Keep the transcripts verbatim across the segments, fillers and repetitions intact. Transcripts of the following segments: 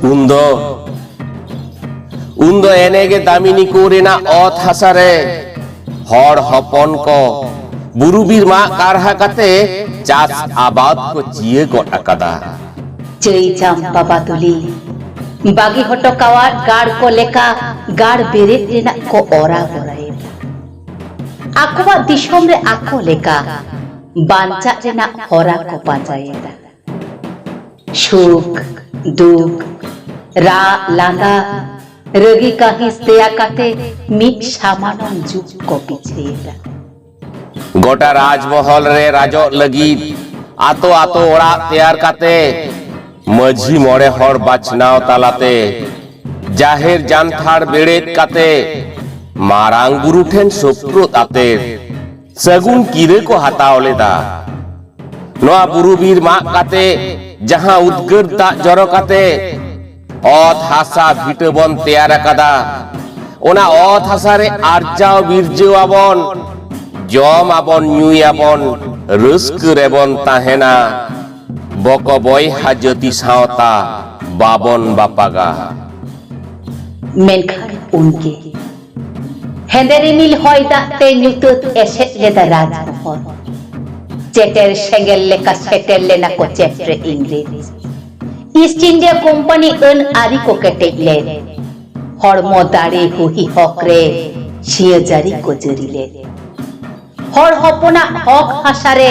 ᱩᱱᱫᱚ ᱩᱱᱫᱚ ᱮᱱᱮᱜᱮ ᱫᱟᱢᱤᱱᱤ ᱠᱚ ᱨᱮᱱᱟᱜ ᱚᱛ ᱦᱟᱥᱟ ᱨᱮ ᱦᱚᱲ ᱦᱚᱯᱚᱱ ᱠᱚ ᱵᱩᱨᱩ ᱵᱤᱨ ᱢᱟᱜ ᱠᱟᱨᱦᱟ ᱠᱟᱛᱮ ᱪᱟᱥ ᱟᱵᱟᱫ ᱠᱚ ᱪᱤᱭᱟᱹ ᱜᱚᱫ ᱟᱠᱟᱫᱟ᱾ ᱪᱟᱹᱭ ᱪᱟᱢᱯᱟ ᱵᱟᱫᱩᱞᱤ ᱵᱟᱹᱜᱤ ᱦᱚᱴᱚ ᱠᱟᱣᱟᱫ ᱜᱟᱲ ᱠᱚ ᱞᱮᱠᱟ ᱜᱟᱲ ᱵᱮᱨᱮᱫ ᱨᱮᱱᱟᱜ ᱠᱚ ᱚᱨᱟ ᱵᱚᱨᱟᱭᱮᱫᱟ᱾ ᱟᱠᱚᱣᱟᱜ ᱫᱤᱥᱚᱢ ᱨᱮ ᱟᱠᱚ ᱞᱮᱠᱟ ᱵᱟᱧᱪᱟᱜ ᱨᱮᱱᱟᱜ ᱦᱚᱨᱟ ᱠᱚ ᱯᱟᱸᱡᱟᱭᱮᱫᱟ᱾ ᱥᱩᱠ, ᱫᱩᱠ, ᱨᱟᱜ, ᱞᱟᱸᱫᱟ, ᱨᱟᱹᱜᱤ ᱠᱟᱹᱦᱤᱥ ᱛᱮᱭᱟ ᱠᱟᱛᱮ ᱢᱤᱫ ᱥᱟᱢᱟᱱᱚᱢ ᱡᱩᱜᱽ ᱠᱚ ᱯᱤᱪᱷᱟᱹᱭᱮᱫᱟ᱾ ᱜᱚᱴᱟ ᱨᱟᱡᱽᱢᱚᱦᱚᱞ ᱨᱮ ᱨᱟᱡᱚᱜ ᱞᱟᱹᱜᱤᱫ ᱟᱛᱳ ᱟᱛᱳ ᱚᱲᱟᱜ ᱛᱮᱭᱟᱨ ᱠᱟᱛᱮ ᱢᱟᱹᱡᱷᱤ ᱢᱚᱬᱮ ᱦᱚᱲ ᱵᱟᱪᱷᱱᱟᱣ ᱛᱟᱞᱟᱛᱮ ᱡᱟᱦᱮᱨ ᱡᱟᱱᱛᱷᱟᱲ ᱵᱮᱲᱮᱫ ᱠᱟᱛᱮ ᱢᱟᱨᱟᱝ ᱵᱩᱨᱩ ᱴᱷᱮᱱ ᱥᱳᱯᱨᱳᱫ ᱟᱛᱮ ᱥᱟᱹᱜᱩᱱ ᱠᱤᱨᱟᱹ ᱠᱚ ᱦᱟᱛᱟᱣ ᱞᱮᱫᱟ᱾ ᱱᱚᱣᱟ ᱵᱩᱨᱩ ᱵᱤᱨ ᱢᱟᱜ ᱠᱟᱛᱮ ᱡᱟᱦᱟᱸ ᱩᱫᱽᱜᱟᱹᱨ ᱫᱟᱜ ᱡᱚᱨᱚ ᱠᱟᱛᱮ ᱚᱛ ᱦᱟᱥᱟ ᱵᱷᱤᱴᱟᱹ ᱵᱚᱱ ᱛᱮᱭᱟᱨ ᱟᱠᱟᱫᱟ, ᱚᱱᱟ ᱚᱛ ᱦᱟᱥᱟ ᱨᱮ ᱟᱨᱡᱟᱣ ᱵᱤᱨᱡᱟᱹᱣ ᱟᱵᱚᱱ, ᱡᱚᱢ ᱟᱵᱚᱱ, ᱧᱩᱭ ᱟᱵᱚᱱ, ᱨᱟᱹᱥᱠᱟᱹ ᱨᱮᱵᱚᱱ ᱛᱟᱦᱮᱱᱟ᱾ ᱵᱚᱠᱚ ᱵᱚᱭᱦᱟ ᱡᱟᱹᱛᱤ ᱥᱟᱶᱛᱟ ᱵᱟᱵᱚᱱ ᱵᱟᱯᱟᱜᱟ᱾ ᱢᱮᱱᱠᱷᱟᱱ ᱩᱱᱜᱮ ᱦᱮᱸᱫᱮ ᱨᱤᱢᱤᱞ ᱦᱚᱭ ᱫᱟᱜ ᱛᱮ ᱧᱩᱛᱟᱹᱛ ᱮᱥᱮᱫ ᱞᱮᱫᱟ ᱨᱟᱡᱽᱢᱚᱦᱚᱞ᱾ ᱪᱮᱴᱮᱨ ᱥᱮᱸᱜᱮᱞ ᱞᱮᱠᱟ ᱥᱮᱴᱮᱨ ᱞᱮᱱᱟ ᱠᱚ ᱪᱮᱴᱨᱮ ᱤᱝᱨᱮᱡᱽ᱾ ᱤᱥᱴ ᱤᱱᱰᱤᱭᱟ ᱠᱳᱢᱯᱟᱱᱤ ᱟᱹᱱ ᱟᱹᱨᱤ ᱠᱚ ᱠᱮᱴᱮᱡ ᱞᱮᱫ᱾ ᱦᱚᱲᱢᱚ ᱫᱟᱲᱮ ᱦᱩᱦᱤ ᱦᱚᱠ ᱨᱮ ᱥᱤᱭᱟᱹ ᱡᱟᱹᱨᱤ ᱠᱚ ᱡᱟᱹᱨᱤ ᱞᱮᱫ᱾ ᱦᱚᱲ ᱦᱚᱯᱚᱱᱟᱜ ᱦᱚᱠ ᱦᱟᱥᱟ ᱨᱮ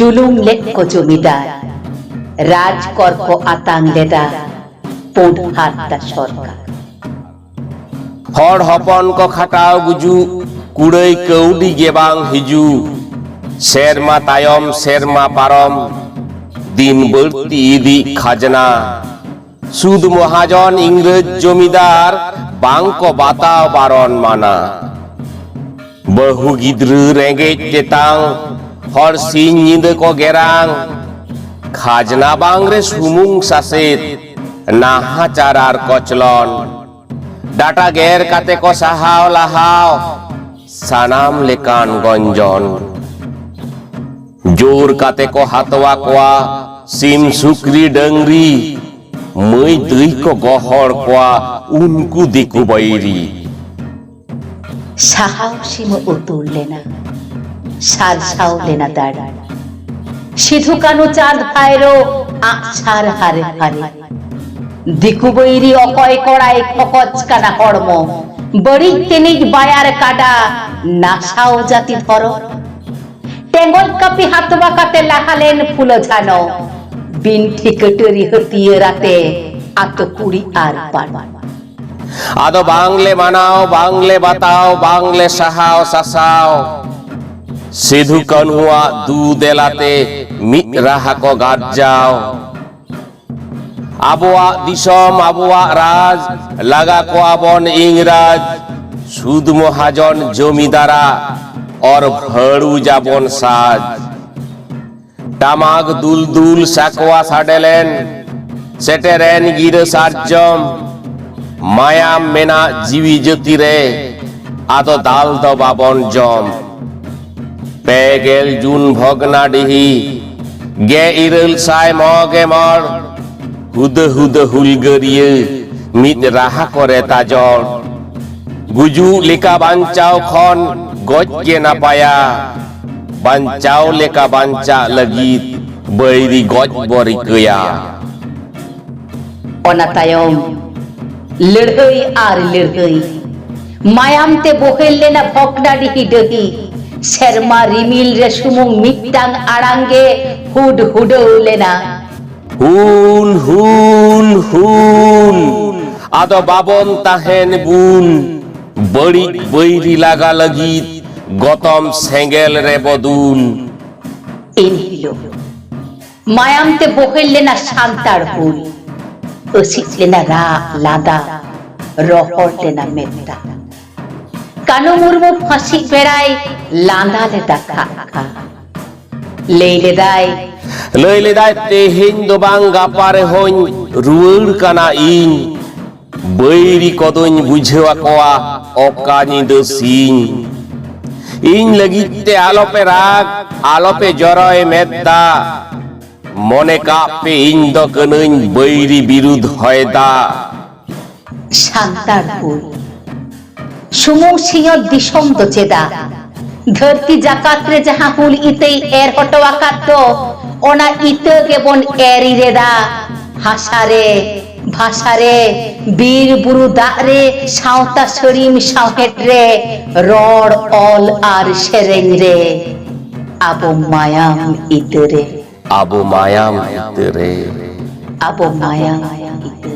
ᱡᱩᱞᱩᱢ ᱞᱮᱫ ᱠᱚ ᱡᱚᱢᱤᱫᱟᱨ᱾ ᱨᱟᱡᱽᱠᱚᱨ ᱠᱚ ᱟᱛᱟᱝ ᱞᱮᱫᱟ ᱯᱩᱸᱰ ᱦᱟᱨᱛᱟ ᱥᱚᱨᱠᱟᱨ᱾ ᱦᱚᱲ ᱦᱚᱯᱚᱱ ᱠᱚ ᱠᱷᱟᱴᱟᱣ ᱜᱩᱡᱩᱜ, ᱠᱩᱲᱟᱹᱭ ᱠᱟᱹᱣᱰᱤ ᱜᱮ ᱵᱟᱝ ᱦᱤᱡᱩᱜ᱾ ᱥᱮᱨᱢᱟ ᱛᱟᱭᱚᱢ ᱥᱮᱨᱢᱟ ᱯᱟᱨᱚᱢ, ᱫᱤᱱ ᱵᱟᱹᱲᱛᱤ ᱤᱫᱤᱜ ᱠᱷᱟᱡᱽᱱᱟ᱾ ᱥᱩᱫ ᱢᱚᱦᱟᱡᱚᱱ ᱤᱝᱨᱮᱡᱽ ᱡᱚᱢᱤᱫᱟᱨ ᱵᱟᱝ ᱠᱚ ᱵᱟᱛᱟᱣ ᱵᱟᱨᱚᱱ ᱢᱟᱱᱟ᱾ ᱵᱟᱹᱦᱩ ᱜᱤᱫᱽᱨᱟᱹ ᱨᱮᱸᱜᱮᱡ ᱛᱮᱛᱟᱝ, ᱦᱚᱲ ᱥᱤᱧ ᱧᱤᱫᱟᱹ ᱠᱚ ᱜᱮᱨᱟᱝ᱾ ᱠᱷᱟᱡᱽᱱᱟ ᱵᱟᱝ ᱨᱮ ᱥᱩᱢᱩᱝ ᱥᱟᱥᱮᱛ, ᱱᱟᱦᱟᱪᱟᱨ ᱟᱨ ᱠᱚᱪᱞᱚᱱ᱾ ᱰᱟᱴᱟ ᱜᱮᱨ ᱠᱟᱛᱮ ᱠᱚ ᱥᱟᱦᱟᱣ ᱞᱟᱦᱟᱣ ᱥᱟᱱᱟᱢ ᱞᱮᱠᱟᱱ ᱜᱚᱸᱡᱚᱱ᱾ ᱡᱳᱨ ᱠᱟᱛᱮ ᱠᱚ ᱦᱟᱛᱣᱟ ᱠᱚᱣᱟ ᱥᱤᱢ, ᱥᱩᱠᱨᱤ, ᱰᱟᱹᱝᱨᱤ᱾ ᱢᱟᱹᱭ ᱫᱟᱹᱭ ᱠᱚ ᱜᱚᱦᱚᱲ ᱠᱚᱣᱟ ᱩᱱᱠᱩ ᱫᱤᱠᱩ ᱵᱟᱹᱭᱨᱤ᱾ ᱥᱟᱦᱟᱣ ᱥᱤᱢᱟᱹ ᱩᱛᱩᱲ ᱞᱮᱱᱟ, ᱥᱟᱨᱥᱟᱣ ᱞᱮᱱᱟ ᱫᱟᱲᱮ᱾ ᱥᱤᱫᱷᱩ ᱠᱟᱹᱱᱩ ᱪᱟᱸᱫᱽ ᱵᱷᱟᱭᱨᱳ ᱟᱜᱼᱥᱟᱨ ᱦᱟᱨᱮ ᱦᱟᱨᱮ᱾ ᱫᱤᱠᱩ ᱵᱟᱹᱭᱨᱤ ᱚᱠᱚᱭ ᱠᱚᱲᱟᱭ ᱠᱷᱚᱠᱚᱪ ᱠᱟᱱᱟ ᱦᱚᱲᱢᱚ, ᱵᱟᱹᱲᱤᱡ ᱛᱮᱱᱤᱡ ᱵᱟᱭᱟᱨ ᱠᱟᱰᱟ, ᱱᱟᱥᱟᱣ ᱡᱟᱹᱛᱤ ᱫᱷᱚᱨᱚᱢ᱾ ᱴᱮᱸᱜᱚᱡ ᱠᱟᱹᱯᱤ ᱦᱟᱛᱣᱟ ᱠᱟᱛᱮ ᱞᱟᱦᱟ ᱞᱮᱱ ᱯᱷᱩᱞᱳ ᱡᱷᱟᱱᱚ, ᱵᱤᱱᱴᱷᱤ ᱠᱟᱹᱴᱟᱹᱨᱤ ᱦᱟᱹᱛᱭᱟᱹᱨ ᱟᱛᱮ ᱟᱛᱳ ᱠᱩᱲᱤ ᱟᱨ ᱯᱟᱲ᱾ ᱟᱫᱚ ᱵᱟᱝᱞᱮ ᱢᱟᱱᱟᱣ, ᱵᱟᱝᱞᱮ ᱵᱟᱛᱟᱣ, ᱵᱟᱝᱞᱮ ᱥᱟᱦᱟᱣ ᱥᱟᱥᱟᱣ᱾ ᱥᱤᱫᱷᱩ ᱠᱟᱹᱱᱦᱩᱣᱟᱜ ᱫᱩ ᱫᱮᱞᱟᱛᱮ ᱢᱤᱫ ᱨᱟᱦᱟ ᱠᱚ ᱜᱟᱨᱡᱟᱣ᱾ ᱟᱵᱚᱣᱟᱜ ᱫᱤᱥᱚᱢ, ᱟᱵᱚᱣᱟᱜ ᱨᱟᱡᱽ, ᱞᱟᱜᱟ ᱠᱚᱣᱟ ᱵᱚᱱ ᱤᱝᱨᱟᱡᱽ᱾ ᱥᱩᱫ ᱢᱚᱦᱟᱡᱚᱱ ᱡᱚᱢᱤᱫᱟᱨᱟᱜ ᱚᱨ ᱵᱷᱟᱹᱲᱩᱡᱟᱵᱚᱱ ᱥᱟᱡᱽ᱾ ᱴᱟᱢᱟᱠ ᱫᱩᱞ ᱫᱩᱞ ᱥᱟᱠᱣᱟ ᱥᱟᱰᱮ ᱞᱮᱱ, ᱥᱮᱴᱮᱨᱮᱱ ᱜᱤᱨᱟᱹ ᱥᱟᱨᱡᱚᱢ᱾ ᱢᱟᱭᱟᱢ ᱢᱮᱱᱟᱜ ᱡᱤᱣᱤ ᱡᱟᱹᱛᱤ ᱨᱮ, ᱟᱫᱚ ᱫᱟᱞ ᱫᱚ ᱵᱟᱵᱚᱱ ᱡᱚᱢ᱾ ᱯᱮ ᱜᱮᱞ ᱡᱩᱱ ᱵᱷᱚᱜᱽᱱᱟᱰᱤᱦᱤ, ᱜᱮ ᱤᱨᱟᱹᱞ ᱥᱟᱭ ᱢᱚᱜᱮ ᱢᱚᱬ, ᱦᱩᱫᱟᱹ ᱦᱩᱫᱟᱹ ᱦᱩᱞᱜᱟᱹᱨᱤᱭᱟᱹ ᱢᱤᱫ ᱨᱟᱦᱟ ᱠᱚᱨᱮ ᱛᱟᱡᱚᱲ᱾ ᱜᱩᱡᱩᱜ ᱞᱮᱠᱟ ᱵᱟᱧᱪᱟᱣ ᱠᱷᱚᱱ ᱜᱚᱡ ᱜᱮ ᱱᱟᱯᱟᱭᱟ᱾ ᱵᱟᱧᱪᱟᱣ ᱞᱮᱠᱟ ᱵᱟᱧᱪᱟᱜ ᱞᱟᱹᱜᱤᱫ ᱵᱟᱹᱭᱨᱤ ᱜᱚᱡ ᱵᱚ ᱨᱤᱠᱟᱹᱭᱟ᱾ ᱚᱱᱟ ᱛᱟᱭᱚᱢ ᱞᱟᱹᱲᱦᱟᱹᱭ ᱟᱨ ᱞᱟᱹᱲᱦᱟᱹᱭ, ᱢᱟᱭᱟᱢ ᱛᱮ ᱵᱚᱦᱮᱞ ᱞᱮᱱᱟ ᱵᱷᱚᱜᱽᱱᱟᱰᱤᱦᱤ ᱰᱟᱹᱦᱤ᱾ ᱥᱮᱨᱢᱟ ᱨᱤᱢᱤᱞ ᱨᱮ ᱥᱩᱢᱩᱝ ᱢᱤᱫᱴᱟᱝ ᱟᱲᱟᱝ ᱜᱮ ᱦᱩᱰ ᱦᱩᱰᱟᱹᱣ ᱞᱮᱱᱟ᱾ ᱦᱩᱞ, ᱦᱩᱞ, ᱦᱩᱞ, ᱟᱫᱚ ᱵᱟᱵᱚᱱ ᱛᱟᱦᱮᱱ ᱵᱩᱞ᱾ ᱵᱟᱹᱲᱤᱡ ᱵᱟᱹᱭᱨᱤ ᱞᱟᱜᱟ ᱞᱟᱹᱜᱤᱫ ᱜᱚᱛᱚᱢ ᱥᱮᱸᱜᱮᱞ ᱨᱮᱵᱚ ᱫᱩᱞ᱾ ᱮᱱ ᱦᱤᱞᱳᱜ ᱢᱟᱭᱟᱢ ᱛᱮ ᱵᱚᱦᱮᱞ ᱞᱮᱱᱟ ᱥᱟᱱᱛᱟᱲ ᱦᱩᱞ᱾ ᱟᱹᱥᱤᱡ ᱞᱮᱱᱟ ᱨᱟᱜ ᱞᱟᱸᱫᱟ, ᱨᱚᱦᱚᱲ ᱞᱮᱱᱟ ᱢᱮᱫ ᱫᱟᱜ᱾ ᱠᱟᱹᱱᱩ ᱢᱩᱨᱢᱩ ᱯᱷᱟᱹᱥᱤ ᱵᱮᱲᱟᱭ ᱞᱟᱸᱫᱟ ᱞᱮᱫᱟ ᱠᱷᱟᱜ ᱠᱷᱟᱜ᱾ ᱞᱟᱹᱭ ᱞᱮᱫᱟᱭ, ᱞᱟᱹᱭ ᱞᱮᱫᱟᱭ, "ᱛᱮᱦᱮᱧ ᱫᱚ ᱵᱟᱝ, ᱜᱟᱯᱟ ᱨᱮᱦᱚᱸᱧ ᱨᱩᱣᱟᱹᱲ ᱠᱟᱱᱟ ᱤᱧ᱾ ᱵᱟᱹᱭᱨᱤ ᱠᱚᱫᱚᱧ ᱵᱩᱡᱷᱟᱹᱣ ᱟᱠᱚᱣᱟ ᱚᱠᱟ ᱧᱤᱫᱟᱹ ᱥᱤᱧ᱾ ᱤᱧ ᱞᱟᱹᱜᱤᱫ ᱛᱮ ᱟᱞᱚᱯᱮ ᱨᱟᱜᱽ, ᱟᱞᱚᱯᱮ ᱡᱚᱨᱚᱭ ᱢᱮᱫ ᱫᱟᱜ᱾ ᱢᱚᱱᱮ ᱠᱟᱜ ᱯᱮ, ᱤᱧ ᱫᱚ ᱠᱟᱹᱱᱟᱹᱧ ᱵᱟᱹᱭᱨᱤ ᱵᱤᱨᱩᱫᱷ ᱦᱚᱭ ᱫᱟᱜ᱾ ᱥᱟᱱᱛᱟᱲ ᱦᱩᱞ ᱥᱩᱢᱩᱝ ᱥᱤᱧᱚᱛ ᱫᱤᱥᱚᱢ ᱫᱚ ᱪᱮᱫᱟᱜ, ᱫᱷᱟᱹᱨᱛᱤ ᱡᱟᱠᱟᱛ ᱨᱮ ᱡᱟᱦᱟᱸ ᱦᱩᱞ ᱤᱛᱟᱹᱭ ᱮᱨ ᱦᱚᱴᱚ ᱟᱠᱟᱫ ᱫᱚ, ᱚᱱᱟ ᱤᱛᱟᱹ ᱜᱮᱵᱚᱱ ᱮᱨ ᱤᱨᱮᱫᱟ᱾ ᱦᱟᱥᱟ ᱨᱮ, ᱵᱷᱟᱥᱟ ᱨᱮ, ᱵᱤᱨ ᱵᱩᱨᱩ ᱫᱟᱜ ᱨᱮ, ᱥᱟᱶᱛᱟ ᱥᱟᱹᱲᱤᱢ ᱥᱟᱶᱦᱮᱫ ᱨᱮ, ᱨᱚᱲ, ᱚᱞ ᱟᱨ ᱥᱮᱨᱮᱧ ᱨᱮ, ᱟᱵᱚ ᱢᱟᱭᱟᱢ ᱤᱛᱟᱹ ᱨᱮ᱾ ᱟᱵᱚ ᱢᱟᱭᱟᱢ ᱤᱛᱟᱹ ᱨᱮ᱾ ᱟᱵᱚ ᱢᱟᱭᱟᱢ ᱤᱛᱟᱹ ᱨᱮ᱾